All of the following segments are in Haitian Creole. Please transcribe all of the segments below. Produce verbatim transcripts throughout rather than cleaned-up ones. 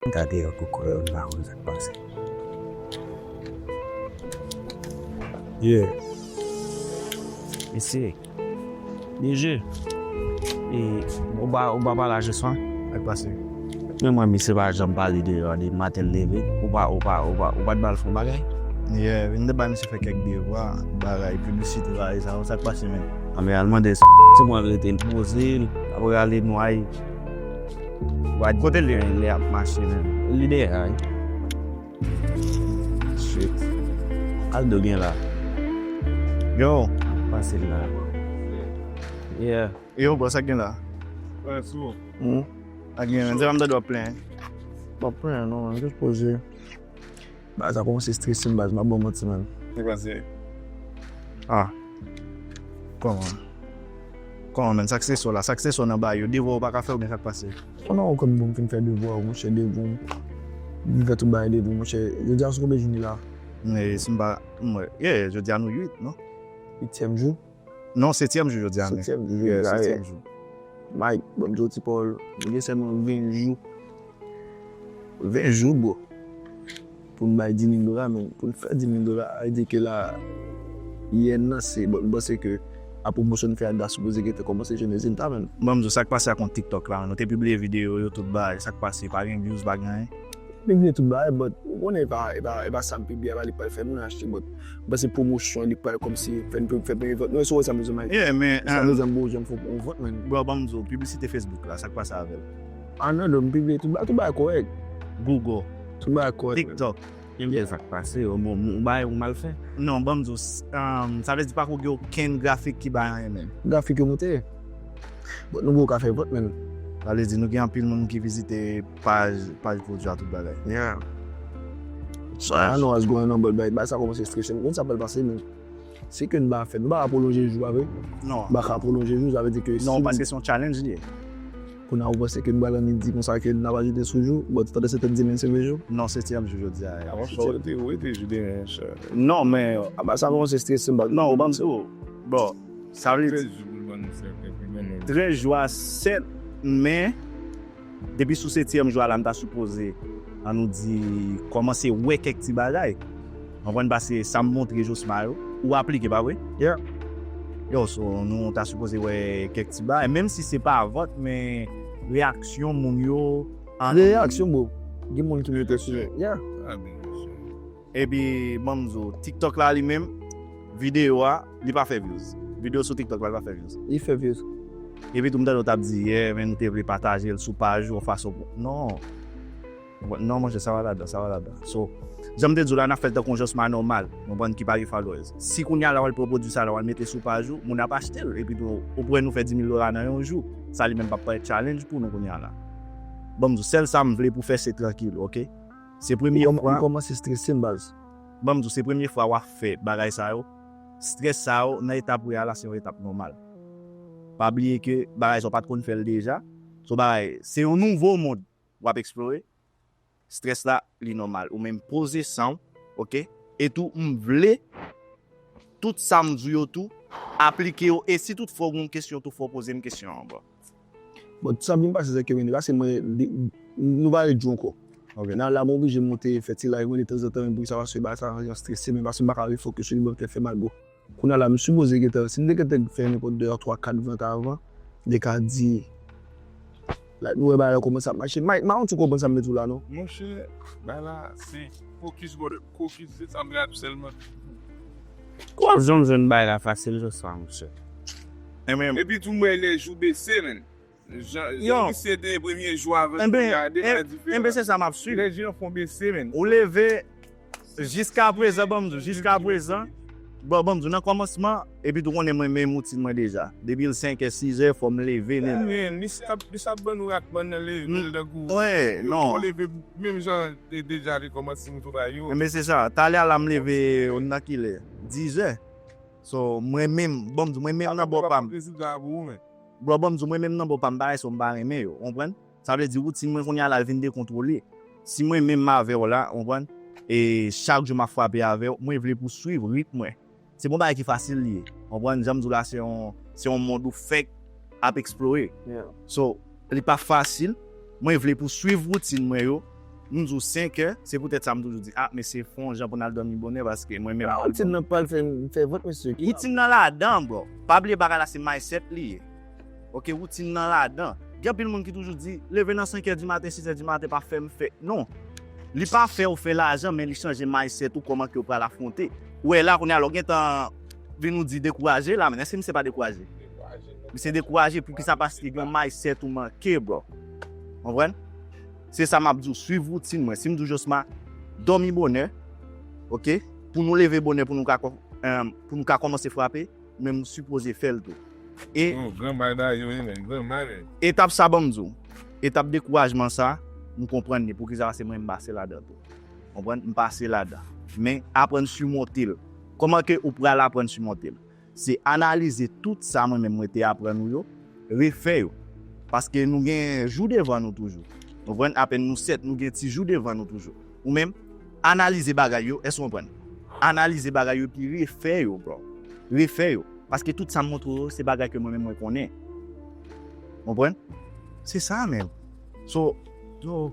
M ta deyò koko yo, m pa konn sa k pase. Yeah. Mesye, D J, e, ou pa, ou pa pale a Joshua? Sa k pase? Men mwen, misye pa janm pale deyò de maten l leve. Ou pa, ou pa, ou pa, ou pa t ba l fè yon bagay? Yeah, m te ba misye fè kèk devwa, bagay, piblisite, bagay sa yo, sa k pase menm? A, men al mande sa, se mwen rete l poze l, apre ale nwaye. Kote l ye? Lè ap mache menm. Li dèyè a, wi. Shit. Aldo gen la. Yo. Pase la. Yeah. Yo, bro, sa k gen la? Wè, sou. Hmm? Sa k gen, men, se pa m tande w ap plenyen. M ap plenyen, non, man, jis poze. Baz, sa kòmanse strese m, baz, m ap ba w manti, man. Sa k pase? Ah. Kòman? Kòman, man? Sa k strese w la? Sa k strese w nan bagay yo? Devwa w pa ka fè oubyen sa k pase? Oh non, kòm bon, m fin fè devwa, monchè, devwa. M fin fè tout bagay devwa, monchè. Jodi a, sou konbyen jou nou ye la? Men, si m pa, m wè, yeah, jodi a nou uit, non? Uityèm jou? Non, setyèm jou jodi a, men. Setyèm jou, yeah, jodi a, setyèm jou. Mike, bon, m di w, Ti Paul, nou gen sèlman ven jou. Ven jou, bro. Pou n bay di mil dola, men pou n fè di mil dola, sa vle di ke la, yè nan, se, bon, m panse ke a pwomosyon n fè a, n ta sipoze gentan kòmanse jwenn rezilta, men. Bon, m di w sa k pase ak kont TikTok la, men. Nou te pibliye videyo yo, tout bagay, sa k pase, pa gen views, pa gen anyen. Pibliye tout bagay, but ou konnen e pa, e pa, e pa sa m pibliye a, li pral fè moun achte, but m panse pwomosyon, li pral kòmsi fè n, fè n peye vant. Nou wè si w wè sa m bezwen, Mike. Yeah, men, sa um, bezwen bon jan m fè yon vant, men. Bro, ban m di w, piblisite Facebook la, sa k pase avè l? Ah non, non, m pibliye tout bagay, tout bagay kòrèk. Google. Tout bagay kòrèk, men. TikTok. Gen sa k pase, yon bon, yon bagay ou mal fè? Non, ban m di w, s-, um, sa vle di pako gen okenn grafik ki bay anyen menm. Grafik yo moute. Bon, nou poko ka fè vant, men. Sa vle di nou gen anpil moun ki vizite paj, paj pwodui a, tout bagay. Yeah. So, I know what's going on, but, but, but sa kòmanse strese m. Konn sa pral pase, men. Si ke n pa fè, nou pa ka pwolonje jou, pa vre? Non. Nou pa ka pwolonje jou, sa vle di ke non, si paske se yon challenge li ye. Kounye a, ou panse ke nou pral annik di konsa ke n ap ajoute sou jou? Bon, tande se te dimen se ven jou? Non, setyèm jou jodi a. Avan sa, ou te, ou te jou demen, chè. Non, men, a, ba, sa kòmanse strese m, ba. Non, ou ban m, oh, bon, sa vle di trèz jou pou l ban nou sèt, epi men nou trèz jou a sèt, men depi sou setyèm jou a la, m ta sipoze, ann nou di, kòmanse wè kèk ti bagay. Konprann, paske sa m montre Josma yo, ou aplike, pa vre? Yeah. Yo, so, nou ta sipoze wè kèk ti bagay, menm si se pa vant, men reyaksyon moun yo. An reyaksyon, bro. Gen moun ki mete sou. Yeah. Ah, byen, byen si. Epi, ban m di w, TikTok la li menm, videyo a, li pa fè views. Videyo sou TikTok la, li pa fè views. Li fè views. Epi tou, m tande w t ap di, yeah, men nou te vle pataje l sou paj ou, yon fason pou, non. Non, monchè, sa pa ladan, sa pa ladan. So, jan m te di w la, n ap fè l tankou yon Josma nòmal, konprann, ki pa gen followers. Si kounye a la, w al pran pwodui sa la, w al mete sou paj ou, moun ap achte l. Epi tou, ou wè nou fè di mil dola nan yon jou. Sa li menm p ap parèt challenge pou nou kounye a la. Ban m di w, sèl sa m vle pou fè, se trankil, oke? Se premye fwa. Ou kòmanse strese m, baz. Ban m di w, se premye fwa w ap fè bagay sa yo. Strès sa yo, nan etap ou ye a la, se yon etap nòmal. Pa bliye ke bagay sa w pa t konn fè l deja. So bagay, se yon nouvo mond w ap eksplore. Strès la, li nòmal. Ou menm poze san w, oke? E tou, m vle, tout sa m di w yo tou, aplike yo. E si tout fwa w gen yon kesyon tou, fò w poze m kesyon an, bro. Bon, tout sa vin pase, se ke vini, paske mwen, li, nou pa ret jou ankò. Ok. Nan la, mwen oblije monte, fè ti live, mwen, de tanzantan, men pou sa, paske bagay sa, jan strese, men paske m pa ka refocus sou li, mwen, fè mal, bro. Kounye a la, m sipoze gentan, si m te gentan fè nenpòt de, twa, kat vant avan, m te ka di, like, nou wè bagay la kòmanse ap mache. Mike, m pa konn si w konprann sa m vle di w la, non? Monchè, bagay la, se focus, brother. Focus, se sa m rate sèlman. Ou ap janm jwenn bagay la fasil, Josua, monchè. Epi tou, m wè lè jou bese, men. Jan, jan misye te premye jou avè kounye a, deja diferan. Enben, se sa m ap swiv. Lè jou an fon bese, men. Ou leve, jiska prezan, ban m di w, jiska prezan, bon, ban m di w, nan kòmansman, epi tou konnen mwen menm woutin mwen deja. Depi l senkè, sizè, fò m leve, men. Men, misye ap, misye ap ban nou ratman nan leve l tankou. Wi, non. Fò leve menm jan de, deja te kòmanse m tou bay yo. Enben, se sa. Talè a la m leve, nan kilè? Dizè. So, mwen menm, ban m di w, mwen menm nan bò pa m. Rezilta pou ou, men. Bro, ban m di w, mwen menm nan bò pa m, bagay sa yo m pa renmen yo, w konprann? Sa vle di woutin mwen kounye a la, l vin dekontwole. Si mwen menm m avè w la, w konprann? E chak jou m ap frape avè w, mwen vle pou w swiv ritm mwen. Se pa yon bagay ki fasil li ye, w konprann? Jan m di w la, se yon, se yon mond ou fèk ap eksplore. Yeah. So, li pa fasil. Mwen vle pou w swiv woutin mwen yo, M di w senkè, se poutèt sa m toujou di, ah, mesye, fè yon jan pou n al dòmi bonè, paske mwen menm. Woutin nan pral fè m fè vant mesye ki. Woutin nan ladan, bro. Pa bliye bagay la se mindset li ye. Ok, woutin nan ladan. Gen anpil moun ki toujou di, leve nan senkè di maten, siz è di maten, pa fè m fè. Non. Li pa fè ou fè lajan, men li chanje mindset ou kòman ke ou pral afwonte. Ou wè la, kounye a, lè w gentan vin ou di dekouraje la, men èske misye pa dekouraje? Misye dekouraje poukisa? Paske gen mindset ou manke, bro. Konprann? Se sa m ap di w, swiv woutin mwen. Si m di w Josma, dòmi bonè, ok? Pou nou leve bonè, pou nou ka, pou nou ka kòmanse frape, men m sipoze fè l tou. E. Oh, gran bagay da yo ye, men, gran bagay. Etap sa ban m di w. Etap dekourajman sa, m konprann li. Poukisa? Paske mwen, m pase ladan tou. Konprann? M pase ladan. Men, aprann simonte l. Kòman ke ou pral aprann simonte l? Se analize tout sa mwen menm mwen te aprann ou yo, refè yo. Paske nou gen jou devan nou toujou. Konprann? Apèn nou sèt, nou gen ti jou devan nou toujou. Ou menm, analize bagay yo, èske w konprann? Analize bagay yo epi refè yo, bro. Refè yo. Paske tout sa m montre w yo, se bagay ke mwen menm mwen konnen. Konprann? Se sa menm. So, yo.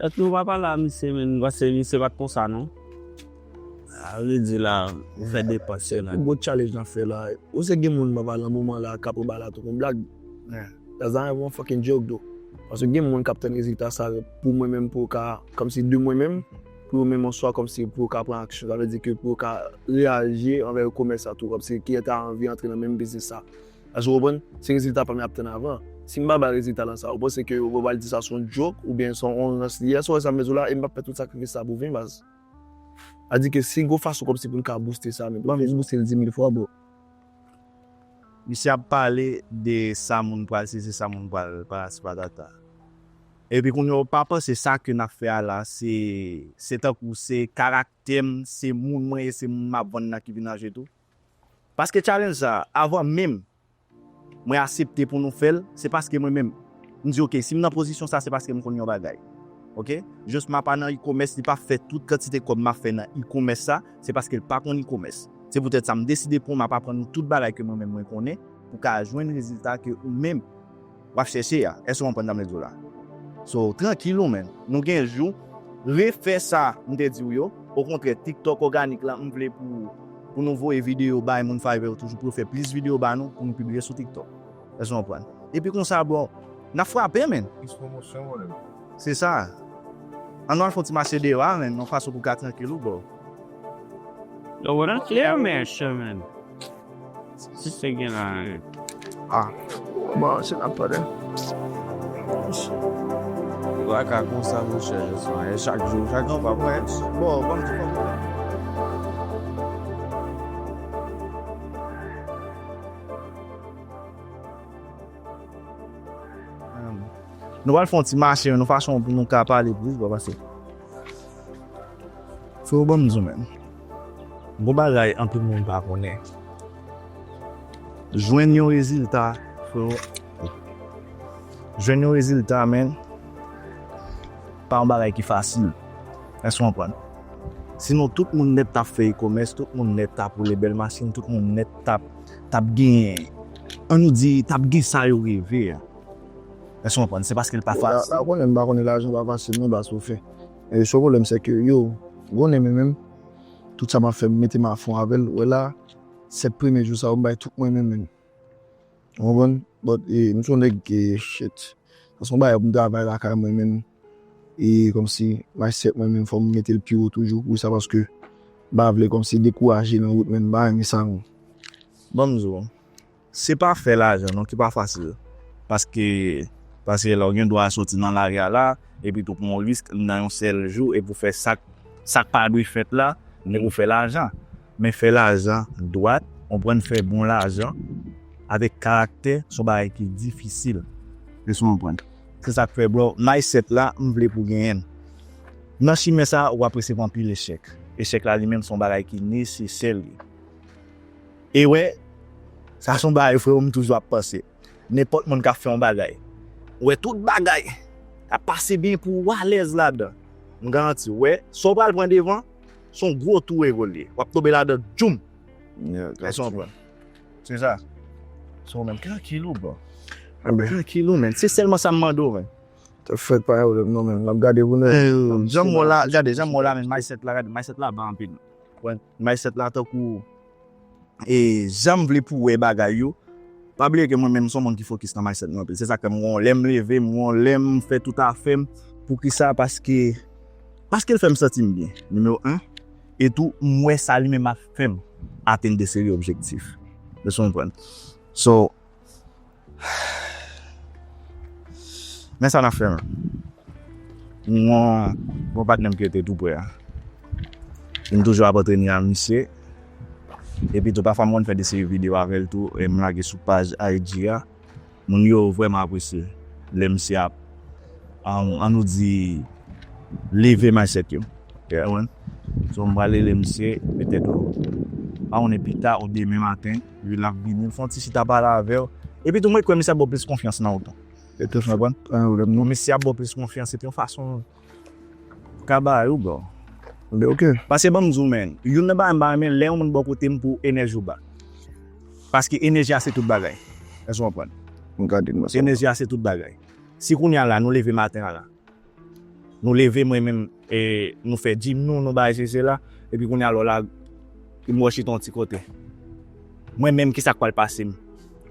Èske nou pa pale a misye menm, paske misye pa t konsa non. A vle di la, ou fè depans yo la. Gwo challenge n ap fè la. Ou se gen moun m ap pale nan moman la k ap pran bagay la tankou yon blag. That's not even a fucking joke though. Paske gen moun k ap tann rezilta sa pou mwen menm pou yo ka, kòmsi de mwen menm, pou yo menm an swa kòmsi pou yo ka pran aksyon. Sa vle di ke pou yo ka reyaji anvè komès sa tou, kòmsi ki ta anvi antre nan menm biznis sa. Èske w konprann? Se rezilta pa m y ap tann avan. Si m pa bay rezilta lan sa, ou panse ke yo pral di sa se yon joke oubyen se yon rans li ye? Èske w wè sa m bezwen la? E m p ap fè tout sakrifis sa pou vin baz. A di ke se yon fason kòmsi pou n ka booste sa menm. Ou pa jis booste l di mil fwa, bro. Misye ap pale de sa moun pral sezi, sa moun pral patati patata. Epi kounye a, ou pa panse sa ke n ap fè a la, se, se tankou se karaktè m, se moun mwen ye, se moun m ap vann nan ki vin anje tou? Paske challenge sa, avan menm mwen aksepte pou nou fè l, se paske mwen menm, m di, ok, si m nan pozisyon sa, se paske m konn yon bagay. Ok? Josma pa nan e-commerce, li pa fè tout kantite kòb m ap fè nan e-commerce sa, se paske l pa konn e-commerce. Se poutèt sa, m deside pou m ap aprann ou tout bagay ke mwen menm mwen konnen, pou ka jwenn rezilta ke ou menm w ap chèche a. Èske w konprann sa m vle di w la? So, trankil ou menm. Nou gen jou, refè sa m te di w yo. Okontrè, TikTok òganik la, m vle pou, pou nou voye videyo bay moun Fiverr yo toujou, pou yo fè plis videyo ba nou, pou nou pibliye sou TikTok. Èske w konprann? Epi konsa, bro, n ap frape, menn. Plis pwomosyon, mwen menm. Se sa. Ann al fè yon ti mache deyò a, menn, yon fason pou ka trankil ou, bro. Yo, w nan klè, men, chemen. Si se gen la, hein. Ah. Bon, se n ap pale. Ou pa ka konsa, monchè, Josman. E chak jou, chak jou, pa pwen. Bon, bon, bon. Nou pral fè yon ti mache, yon fason pou nou ka pale plis, bro, paske. Freo, ban m di w, menn. Gon bagay anpil moun pa konnen. Jwenn yon rezilta, freo. Jwenn yon rezilta, menn, pa yon bagay ki fasil. Èske w konprann? Sinon, tout moun nèt t ap fè e-commerce, tout moun nèt t ap woule bèl machin, tout moun nèt t ap, t ap gen, ann nou di, t ap gen sa yo reve a. Èske w konprann? Se paske l pa fasil. Ou konnen, m pa konnen lajan pa fasil, non, baz, ou fè. E, se pwoblèm, se ke, yo, konnen, men menm, tout sa m ap fè, m mete m afon avè l. Ou wè la, sèt premye jou sa yo, m bay tout mwen menm, menm. Ou konprann? But, e, m se yon nèg, e, shit. Sa se yon bagay pou m travay lakay mwen menm. E kòmsi, mindset mwen menm, fò m mete l pi wo toujou. Poukisa? Paske m pa vle kòmsi dekouraje nan wout mwen, m pa renmen sa, non. Ban m di w, se pa fè lajan, non, ki pa fasil. Paske, paske lè w gen dwa soti nan lari a la, epi tou pran yon risk nan yon sèl jou, epi w fè sa k, sa k pa dwe fèt la, epi w fè lajan. Men fè lajan dwat, konprann fè bon lajan, avèk karaktè, se yon bagay ki difisil. Èske w konprann? Se sa k fè, bro, mindset la, m vle pou w genyen l. Nan chimen sa, w ap resevwa anpil echèk. Echèk la, li menm, se yon bagay ki nesesè, li. E wè, sa se yon bagay, freo, m toujou ap panse. Nenpòt moun k ap fè yon bagay, wè tout bagay ap pase byen pou ou alèz ladan. M garanti w, wè, sa w pral pran devan, se yon gwo tou evolye. W ap tonbe ladan, djoum. Èske w konprann? Se sa. Se ou menm. Trankil ou, bro. Trankil ou, menn. Se sèlman sa m mande w, menn. Sa fèt pa yon pwoblèm non, men n ap gade pou nou. Eh, jan m wè w la, gade, jan m wè w la, men mindset la, gade, mindset la ba anpil. Wè, mindset la tankou, e jan m vle pou w wè bagay yo. Pa bliye ke mwen menm, m se yon moun ki fokis nan mindset mwen anpil. Se sa k fè m, lè m leve, m, lè m fè tout afè m. Poukisa? Paske, paske l fè m santi m byen, nimewo en. E tou, m wè sa li menm ap fè m atenn de seri objektif. Èske w konprann? So, men sa n ap fè, man. M gon, gon patnè m ki rete tou prè a. M toujou ap antrene ak misye. Epi tou, pafwa m konn fè de seri videyo avè l tou, e m lage sou paj I G a. Moun yo vrèman apresye lè misye ap, an, an nou di, leve mindset yo. Ou konprann? So, m pral rele misye, petèt, ou, pa konnen pita ou demen maten, li l ap vini, l fè yon ti chita pale avè w. Epi tou, mwen kwè misye ap ba w plis konfyans nan ou tou. Petèt, ou konprann? Pa gen pwoblèm non. Misye ap ba w plis konfyans, epi yon fason ka ba ou, bro. Li oke. Paske ban m di w, men, youn nan bagay m pa renmen, lè yon moun bò kote m pou enèji w ba. Paske enèji a se tout bagay. Èske w konprann? M gade m sa. Enèji a se tout bagay. Si kounye a la, nou leve maten an la, nou leve mwen menm, e nou fè gym nou, nou bagay se se la, epi kounye a la, la, m wè chita yon ti kote. Mwen menm, kisa k pral pase m?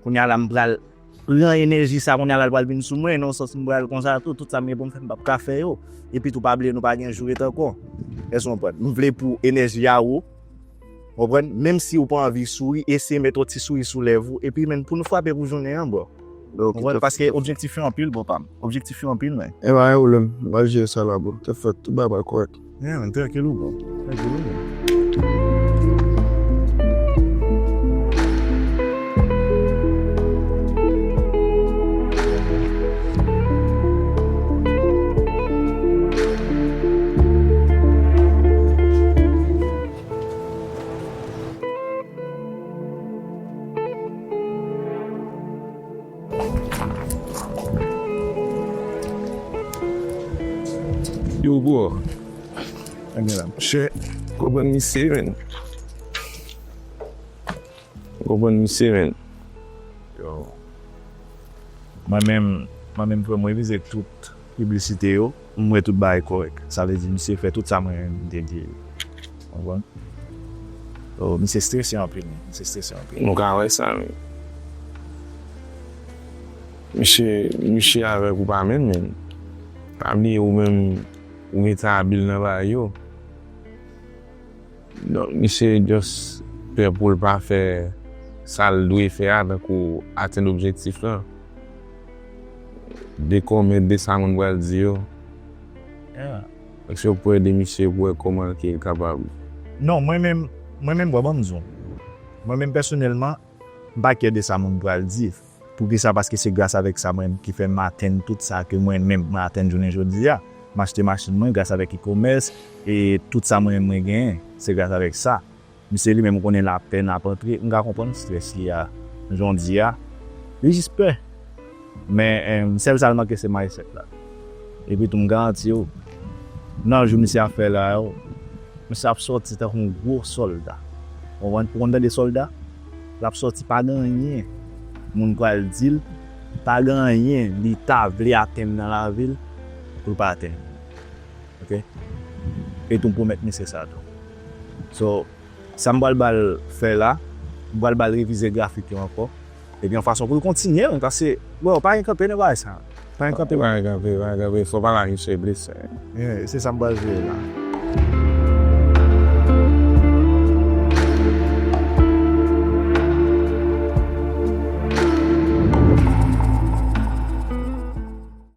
Kounye a la, m pral pran enèji sa, kounye a la, l pral vin sou mwen, nan yon sans m pral konsa tou, tout sa m gen pou m fè, m p ap ka fè yo. Epi tou, pa bliye, nou pa gen jou ret ankò. Èske w konprann? M vle pou enèji a wo, w konprann? Menm si ou pa anvi souri, eseye met yon ti souri sou lèv ou, epi men pou nou frape pou jounen an, bro. Ou konprann? Paske objektif yo anpil, bro pa m. Objektif yo anpil, men. E pa gen pwoblèm, m pral jere sa la, bro. Tèt fèt, tout bagay pral kòrèk. Yeah, man, trankil ou, bro. Trankil ou, bro. Yo, bro. Monchè, konprann misye, men. Konprann misye, men. Yo. Mwen menm, mwen menm, frè, mwen revize tout piblisite yo, m wè tout bagay kòrèk. Sa vle di, misye fè tout sa mwen menm m te di. Konprann? Oh, misye strese anpil, men. Misye strese anpil. Nou ka wè sa, men. Misye, misye avèk ou pa menm, men. Pa bliye ou menm, ou gentan abil nan bagay yo. Donk, misye just pè pou l pa fè sa l dwe fè a, tankou atenn objektif lan. De kòmèt de sa moun pral di yo. Yeah. Èske w pwè de misye pou wè kòman ke l kapab? Non, mwen menm, mwen menm, bro, ban m di w. Mwen menm pèsonèlman, m pa kè de sa moun pral di. Poukisa? Paske se gras avèk sa mwen ki fè m atenn tout sa ke mwen menm mwen atenn jounen jodi a. M achte machin mwen gras avèk e-commerce e tout sa mwen menm mwen genyen, se gras avèk sa. Misye li menm ou konnen l apèn ap antre, m ka konprann strès li a, jan w di a. Li jis pè. Men, em, sèl sa l manke se mindset la. Epi tou m garanti w, nan jou misye ap fè la yo, misye ap sòti tankou yon gwo sòlda. Ou konprann? Ou konn tande sòlda? L ap sòti pa gen anyen moun pral di l, pa gen anyen li ta vle atenn nan lavi l pou l pa atenn. Oke? E tou m pwomèt misye sa tou. So, sa m pral ba l fè la, m pral ba l revize grafik yo ankò. Epi yon fason pou l kontinye, paske, bro, pa gen kanpe nan bagay sa. Pa gen kanpe. Pa gen kanpe, pa gen kanpe. Fò pa lage sou blese. Yeah, se sa m pral jere la.